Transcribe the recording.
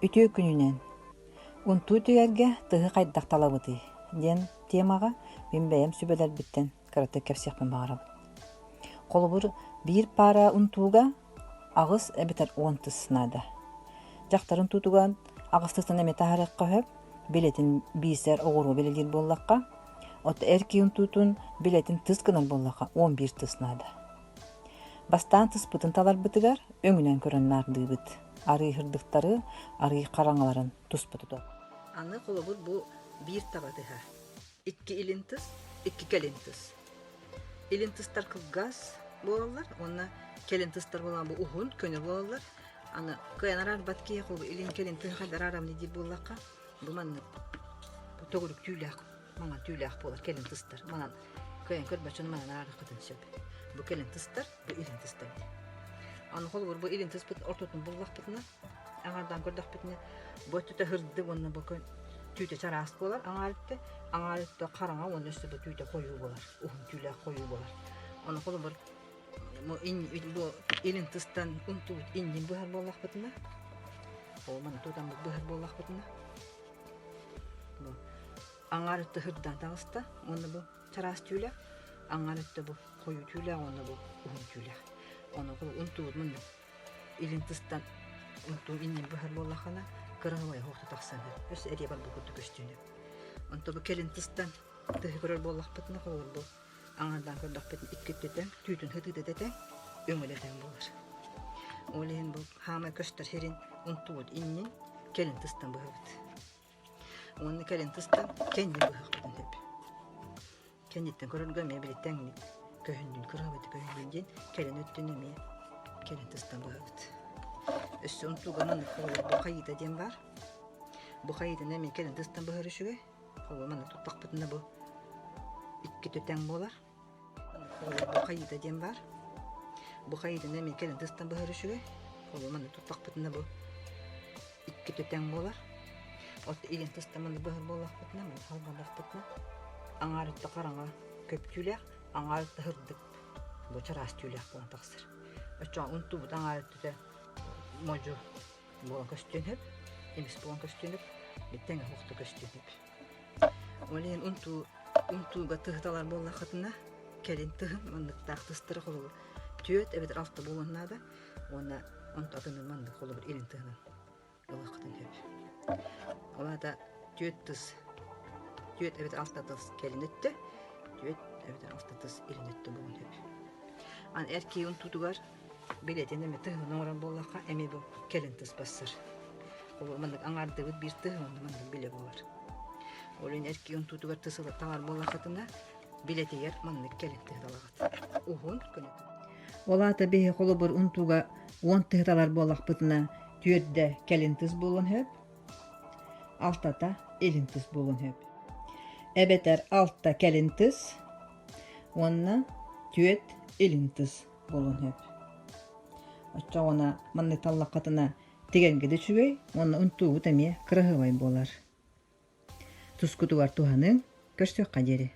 Үтүө күнүнэн! Унтуу түгэргэ тыһы хайдах талабытый? диэн темаҕа мин бэйэм сүбэлэрбиттэн кыратык кэпсиэхпин баҕарабын. Холобур, биир паара унтууга аҕыс эбэтэр уон тыс наада. Дьахтар унтуутугар аҕыс тыстан эмиэ таһаарыахха сөп, билэтин биисэр оҕуруо бэлэлиир буоллахха, оттон эр киһи унтуутун билэтин тыс гынар буоллахха 11 тыс наада. Бастаан тыспытын таларбытыгар өҥүнэн көрөн наардыыбыт. Арыы сырдыктары, арыы хараҥаларын туспа тутуох. Аны холобур бу биир таба тыһа. Икки илин тыс, икки кэлин тыс. Илин тыстар кылгас буолаллар уонна кэлин тыстар буолан бу уһун, көнө буолаллар. Аны кыайан араарбат киһи холобур илин кэлин тыһы хайдах араарамный диир буоллахха, бу маннык төгүрүк түүлээх маҥан түүлээх буолар кэлин тыстар. Манан кыайан көрбөт дьон манан араарыаххытын сөп. Бу кэлин тыстар, бу илин тыстар. Аны холобур бу илин тыспыт ортотун буллахпытына, аҥаардаан көрдөхпүтүнэ, бу өттүтэ һырдык уонна бу түүтэ чараас буолар аҥаар өттө, аҥаар өттө хараҥа уонна өссө бу түүтэ хойуу буолар, уһун түүлээх хойуу буолар. Аны холобур бу илин тыстан унтубут иннин быһар буоллахпытына, ол маны тутаммыт быһар буоллахпытына, бу аҥаар өттө һырдаан таҕыста уонна бу чараас түүлээх, аҥаар өттө бу хойуу түүлээх уонна бу уһун түүлээх. Ону унтуут муннук илин тыстан унтуун иннин быһар буоллаххына кыраһабай оһохто тахсан өс эриэ барбыт курдук көстүүнү. Онто бу кэлин тыстан тыһы көрөр буоллахпытына холобур бу аҥаардаан көрдөхпүтүн икки өттүтэ түүтүн сытыыта тэтэ өҥөлөтөн буолар. Ол иһин бу хаамай көстөр сирин унтуут иннин кэлин тыстан быһабыт. Уонна кэлин тыстан кэннин быһахпытын сөп. Кэнниттэн көрөргө эмиэ били тэҥник көһүннүн кыраабыты көһүннүн диэн кэлин өттүн эмиэ кэлин тыстан быһабыт. Өссө унтууга маннык холобур бу хайыыта диэн баар. Бу хайыытын эмиэ кэлин тыстан быһар үчүгэй. Холобур маннык туттахпытына бу икки тэҥ буолар. Бу хайыыта диэн баар. Бу хайыытын эмиэ кэлин тыстан быһар үчүгэй. Холобур маннык туттахпытына бу икки тэҥ буолар. От илин тыстан маннык быһар буоллахпытына, маннык халбаллахпытына аҥаар өттө хараҥа көп түүлээх, аҥаар өттө сырдык бу чараас түүлээх буолан тахсар. Оччоҕо унтуубут аҥаар өттүтэ модьу буолан көстүөн сөп, эмис буолан көстүөн сөп, тэҥэ суохта көстүөн сөп. Ол иһин унтуу унтууга тыһыталар буоллаххытына, кэлин тыһын манныктаах тыстары холобур түөрт эбэтэр алта буолуон наада уонна онто атынын маннык холобур илин тыһынан ылыаххытын сөп. Ол аата түөрт тыс түөрт эбэтэр алта тыс кэлин өттө, түөрт эбэтэр алта тыс илин өттө буолуон сөп. Аны эр киһи унтуутугар Билэтин эмэ тыһын оҥорон буоллахха эмиэ бу кэлин тыс бассар. Холобур маннык аҥаардыыбыт биир тыһ уонна маннык билэ буолар. Ол иһин эр киһи унтуутугар тыс ыла таҥар буоллаххытына билэтигэр маннык кэлин тыһ талаҕыт. Уһун көнөтүк. Ол аата биһи холобур унтууга уон тыһ талар буоллахпытына түөрдэ кэлин тыс буолуон сөп, алтата илин тыс буолуон сөп. Эбэтэр алта кэлин тыс уонна түөрт илин тыс буолуон сөп. Оччоҕуна маннык таллаххытына тигэргэ да үчүгэй уонна унтуубут эмиэ кыраһыабай буолар. Тускутугар туһаныҥ, көрсүөххэ диэри.